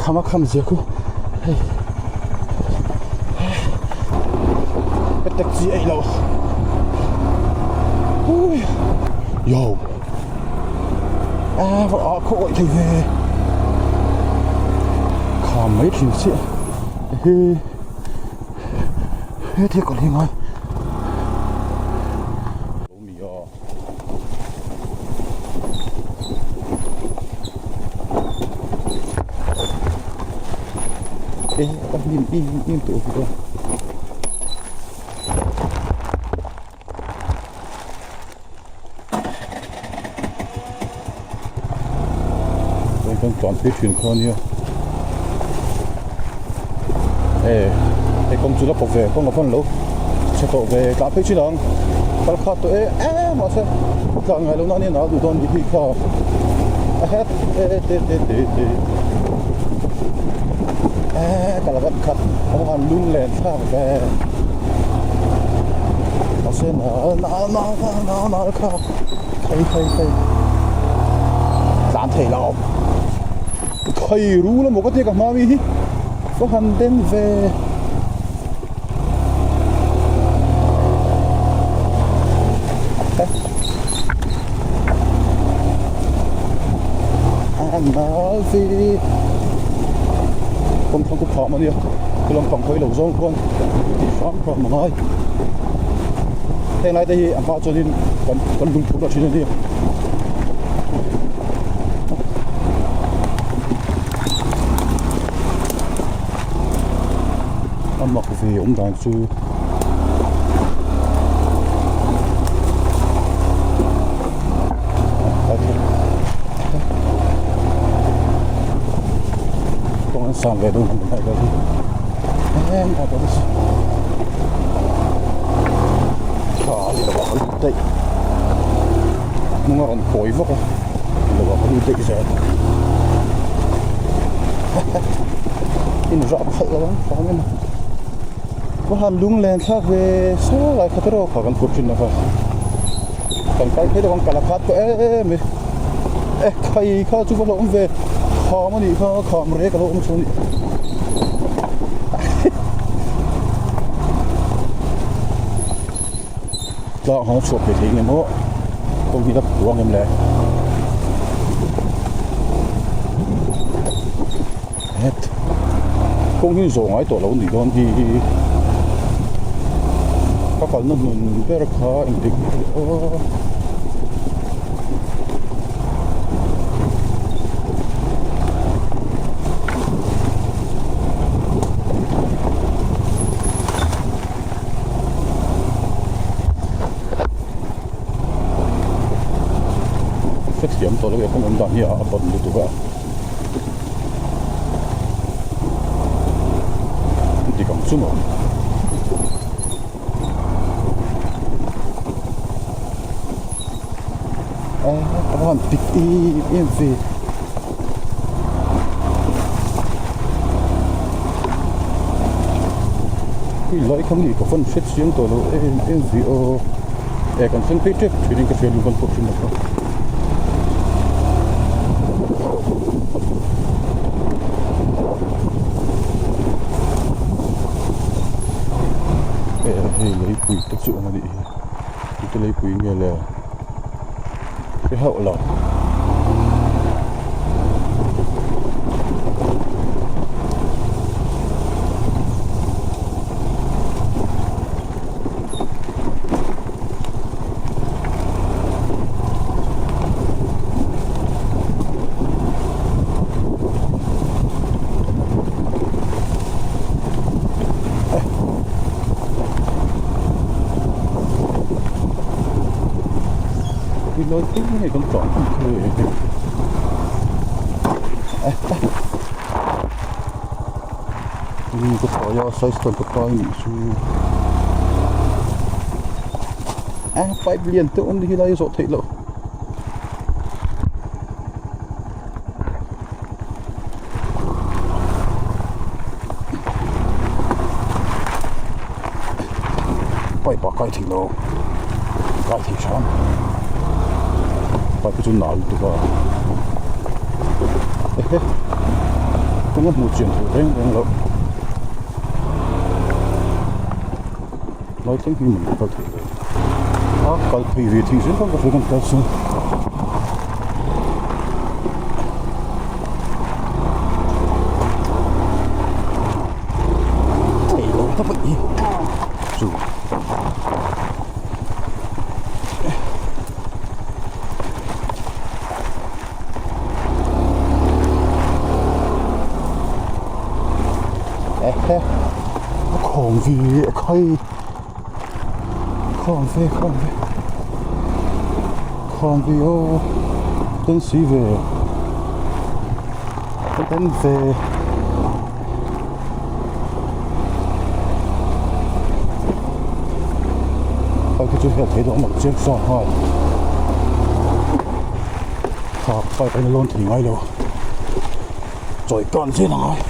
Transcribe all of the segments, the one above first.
Kham a kham zia khu hei ka taxi eih loh ui yo a va ah khaw awih thei ve kham mai thin chiah he he thil ka hlim ai. Ê, con nhìn nhìn nhìn tụi kìa. Đây con chọn phía thuyền con nha. Ê, cái con chú nó có về con có phân lỗ. Sẽ tổ về cả phía trên đó. Kal kha tawh e em mahse tlan ngai lohna ania nal duh dawn tih hi kha a het e te te te te e ka la vat khat a va han lung len thlak ve mahse nal nal nal nal nal nal kha thei thei thei tlan thei lo thei rul emaw ka tia ka hma mi hi va han den ve. Kawng thlang chu phah mah nia chu lampang hawi lo zawng khuan tih hram hram a ngai heng lai te hi a hma chuanin kan kan lungphur a thin a nia. A mak ve awm dan chu kawng an sang ve dawn ang lai vel hi eng a dawn si tha a ni lo a ka lut daih hnung a rawn kawi vak a ni lo a ka lut daih zel. In rah khalh lo ang vang emaw va han lung len thlak ve saw lai kha te rawk kha kan phur thin lova kan kal phei deuh ang kal a khat tawh em e e khai kha chu va hlauhawm ve kham a nih kha kham rek a lo awm chu a ni tlang han a chhuah phei thei ngem aw kawng hi la puang em le het kawng hi zawh ngai tawh lo nih dawn hi ka kalna hmun ber kha engtik aw. Hrethiam tawh lo e kawng awm dan hi a ban lutuk a dik ang chu maw a a han pik em em ve. Hei lai kha mi ka fan hret chiang tawh lo em em ve aw e kan thleng phei tep thin in ka hria lung kan pawh thin lo kha. E hei leipui te chu awm a nih hi tute leipui nge le. Hre hauh lo. Helai thil nge kan tlan hun kha e hei ka thawi a size chuan ka tai nih chu a pipe lian te awm hi lai a zawh theih loh. Pipe ah kai thei lo kai thei hram pipe hi chu nal lutuk a ehe Kawng a hmuh chian theih reng reng loh. Lai thleng hi man kal theih ve. A kal phei ve thei zel khan ka hria kan kal chuan. Thei lo ta pawh hi chu. Ehe a khawm ve a khai khawm ve khawm ve khawm ve aw ten si ve ten ve. Hei khi chu hriat theih dawn loh chiang sa nghal kha bike a lawn thei ngai lo chawi kan zel a ngai.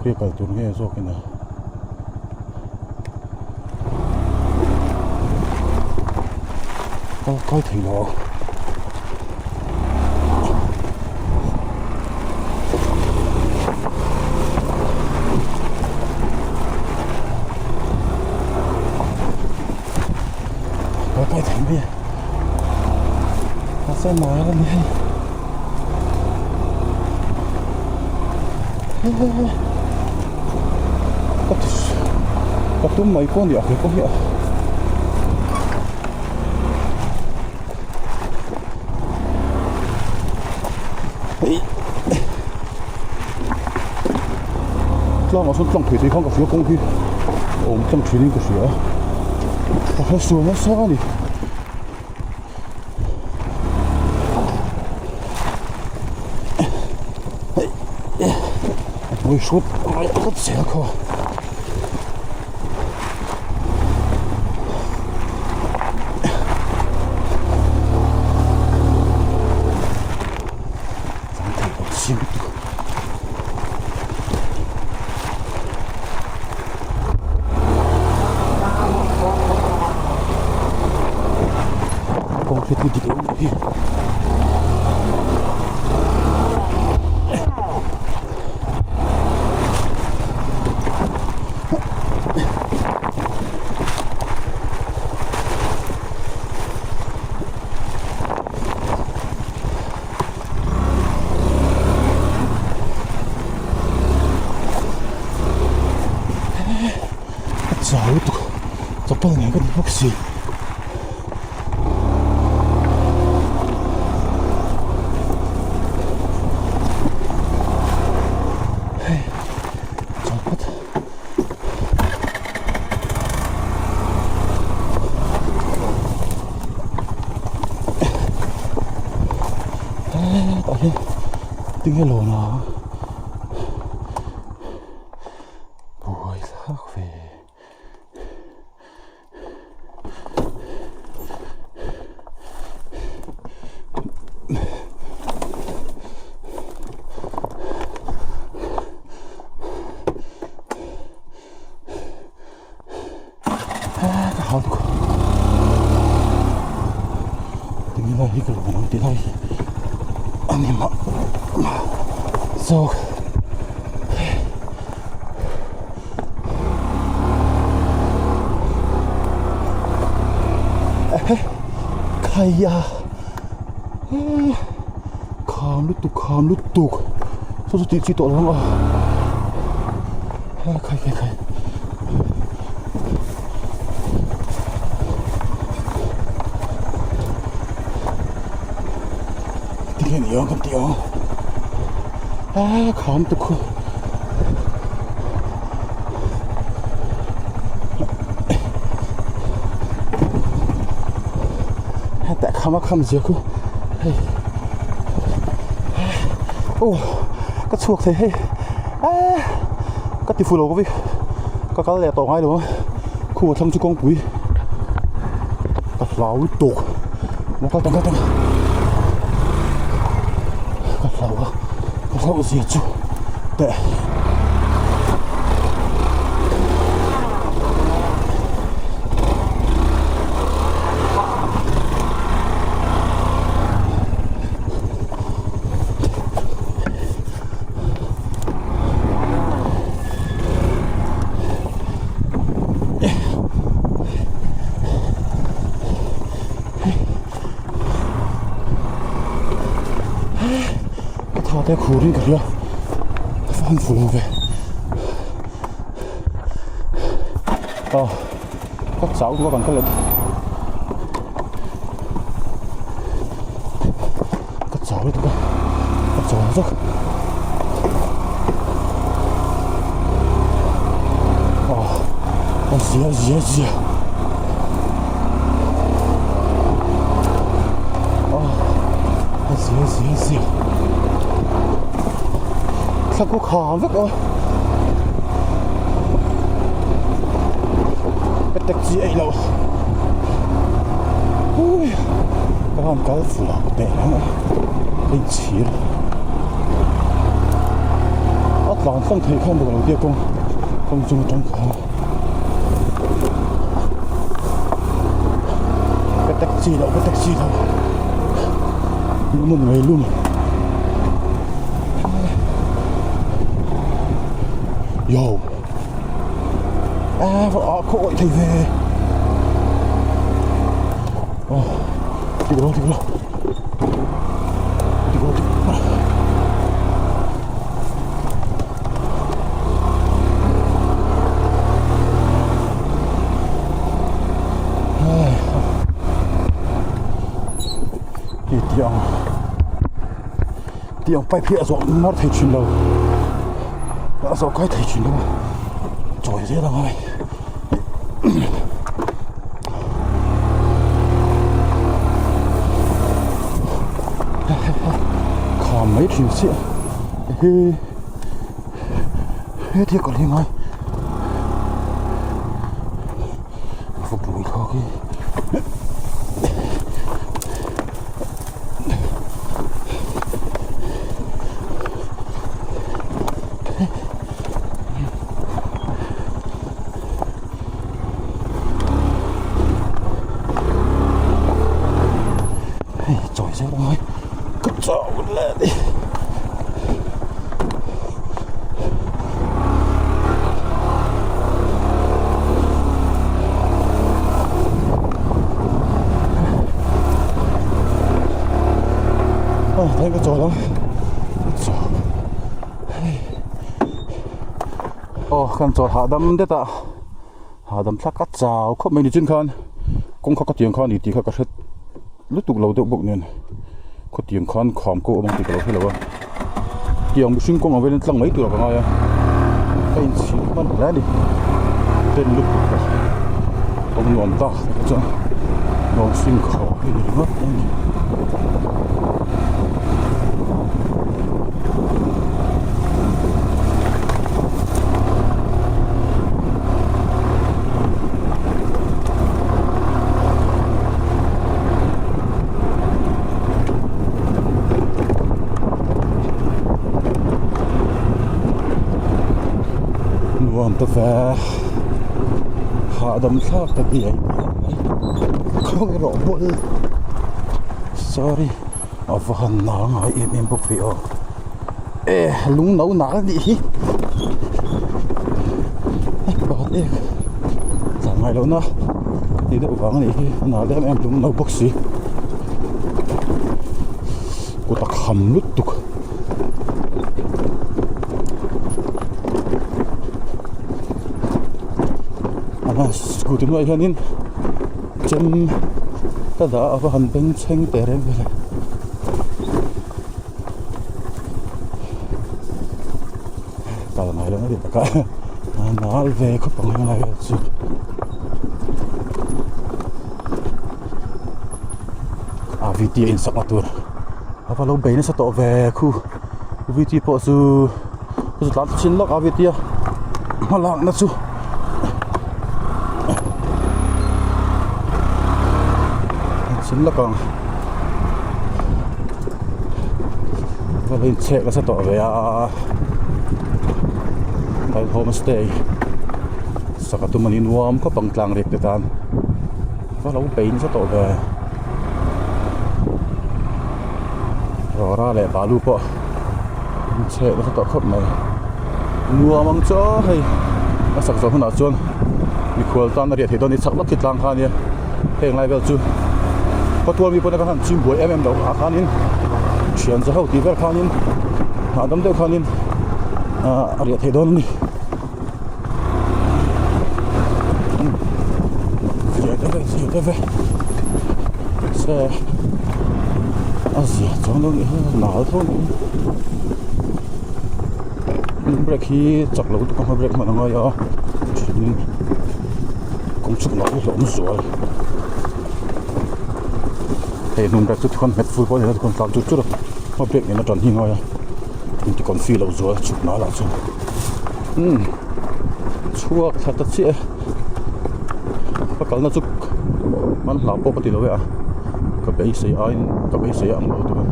Khawi kal tur nge zawk in a kal kai thei lo kal kai thei mai a. Mahse mawi a ni hei ka ti ka tum mai pawh a ni a kei pawh hi a tlangah sawn tlang thei thei khan ka hria kawng hi a awm tlang thin in ka hria a ka hre sual nasa a ni. A hnuai hrut mai a tlat zel kha. Kawng hriat hi dik lo nih hi. A chau lutuk chapal nen ka ni bawk si. Hei chau phawt. Hetah hian tinge lawn a buai thlak ve. Ka hau tuk tinge lai hi ka lo ang tih lai hi a ni mah mah zawk. Khaia kham lutuk kham lutuk saw chu tih chi tawh lo ang a khai khai khai. Tinge ni ang kan tih ang a kham tuk khu. Hetah kham a kham zia khu hei aw ka chhuak thei hei ah ka ti fuh lo ka vi ka kal leh tawh ngai lo a khu a thlang chu kawngpui ka hlau lutuk maw kal tawh kal tawh. Ka hlau a, ka hlauh zia chu teh. Ka tha te khur in ka hria ka fan fuh lo ve aw ka chau duh a kan kal leh ka chau lutuk a ka chawl zawk aw a zia zia zia aw a zia zia zia thla ku kha vek a ka taxi eih loh ui ka han kal fuh lo teh reng a ka inchhir a tlan tlang theih khan bawk lo tia kawng kawng chung atang khan ka taxi loh ka taxi loh lum ngei lum yo a a khaw awih thei ve aw dik lo dik lo dik lo dik lo Hei tiang tiang pipe hi a zawh mar thei thin lo a zawh kai thei thin lo a chawi zel a ngai. Kham mai thin chiah he he thil ka hlim ai vawk lui thlak hi. Hei chawi zel ang mai ka chau hle a ni. Aw thei ka chawl ang chawl hei aw kan chawl hahdam det a hahdam thlak a chau khawp mai ni chin khan kawngka ka tiang kha a ni tih kha ka hre lutuk lo deuh bawk nen khawtiang khan kham ko awm ang tih ka lo hre lo a tiang mihring kawng ang velin tlang mai turah ka ngai a ka inchhir hman hle a ni ten lutuk a kawng nuam tak te chuan lawng hring khawh hi ni ringawt mai a ni. Nuam ta ve hahdam thlak ta diai diai mai khaw erawh bul sorry a va han na ngai em em bawk ve aw e lung no nak a nih hi pakhat ek tlan ngai loh na tih deuh vang a nih hi a nal em em lung no bawk si kut a kham lutuk a scooty hnuaiah hianin chem ka dah a va han bengchheng teh reng ve le. Kal ngai lo na ti takah a nal ve khawp ang helai vel chu. A VT a insak na tur a va lo bei nasa tawh ve khu VT pawh chu chu tlan chin lawk a VT a hmalak na chu. Chin lawk ang. Va lo inchhek nasa tawh ve a Tlai home stay sak a tum a ni nuam khawp ang tlang riak te tan va lo bei nasa tawh ve rawra leh balu pawh inchhek nasa tawh khawp mai nuam ang chu aw hei a sak zawh hunah chuan mikhual tan a riah theih dawn a ni chak lawk khi tlang kha a nia. Heng lai vel chu khawtual mi pawhin a han chim buai em em lo ah khanin thian za ho tih vel khanin hahdam deuh khanin ahh a riah theih dawn a ni zia deuh e zia deuh e se a zia chuang lo nih hi nal tho a nih hi brake hi chak lo lutuk a brake hman a ngai a thianin. Kawng chhuk lah hi hlauhawm zual hei hnung brake chu tikhawn nghet fur pawh a ni lo tikhawn tlan chur chur a hma brake nen a tan hi a ngai a inti confi loh zual chhuk nal ah chuan umm chhuak thla ta chiah e ka kalna chu man hlau pawh ka ti lo e a ka beisei aiin ka beisei ang lo tur a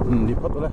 umm ni phawt awle.